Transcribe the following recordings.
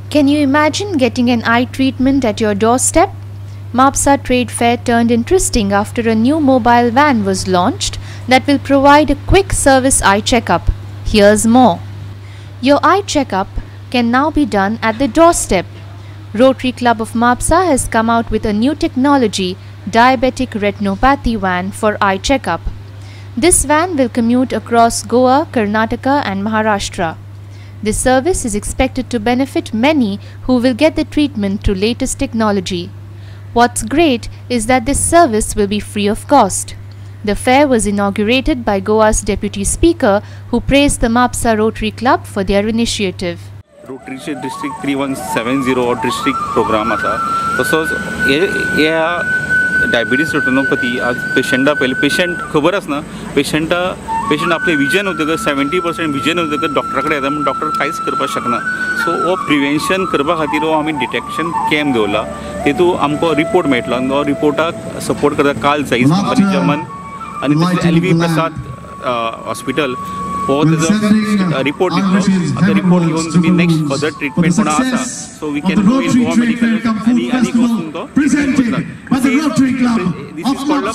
Can you imagine getting an eye treatment at your doorstep? Mapusa Trade Fair turned interesting after a new mobile van was launched that will provide a quick service eye checkup. Here's more. Your eye checkup can now be done at the doorstep. Rotary Club of Mapusa has come out with a new technology, diabetic retinopathy van for eye checkup. This van will commute across Goa, Karnataka and Maharashtra. This service is expected to benefit many who will get the treatment through latest technology. What's great is that this service will be free of cost. The fair was inaugurated by Goa's Deputy Speaker, who praised the Mapusa Rotary Club for their initiative. रोटरीचे district 3170 हो district programme आसा. तसोच ह्या diabetes retinopathy आज पेशंटा पयलीं patient खबर आसना, patient आपलें vision वतकच 70% विजन वतकच डॉक्टरा कडेन येता, पूण डॉक्टर कांयच करपाक शकना. सो हो प्रिवेन्शन करपा खातीर हो आमी डिटेक्शन कॅम्प दवरला. तेतूंत आमकां रिपोर्ट मेळटलो आनी हो रिपोर्टाक सपोर्ट करता काल झाईस कंपनी जर्मन आनी तशेंच एल वी प्रसाद हॉस्पिटल हो तेजो रिपोर्ट दितलो. आतां रिपोर्ट घेवन तुमी नेक्स्ट फर्दर ट्रिटमेंट कोणा आसा, so we can go in Goa medical आनी आनी वचून तो this is called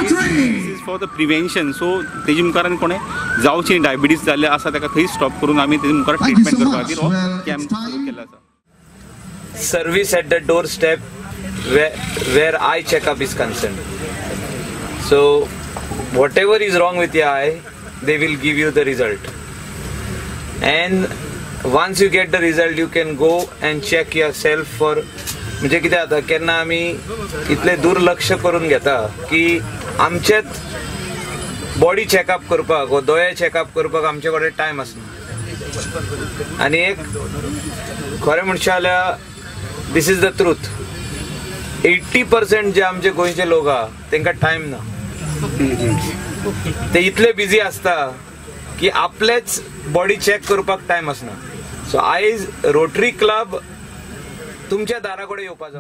this is for the prevention. So तेजे मुखार कोणें जावची डायबिटीज जाल्ले आसा ताका थंय स्टॉप करून आमी तेजे मुखार ट्रिटमेंट करपा खातीर हो कॅम्प सुरू केल्लो आसा. Service at the door step where eye checkup is concerned. So whatever is wrong with your eye, they will give you the result. And once you get the result, you can go and check yourself for म्हणजे कितें जाता केन्ना आमी इतले दुर्लक्ष करून घेता की आमचेच बॉडी चेकअप करपाक वा दोळे चेकअप करपाक आमचे कडेन टायम आसना. आनी एक खरें म्हणचें जाल्यार this is the truth, 80% जे आमचे गोंयचे लोक आहा तेंकां टायम ना. ते इतले बिजी आसता की आपलेच बॉडी चेक करपाक टायम आसना. सो आयज रोटरी क्लब तुमच्या दारा कडेन येवपाचो.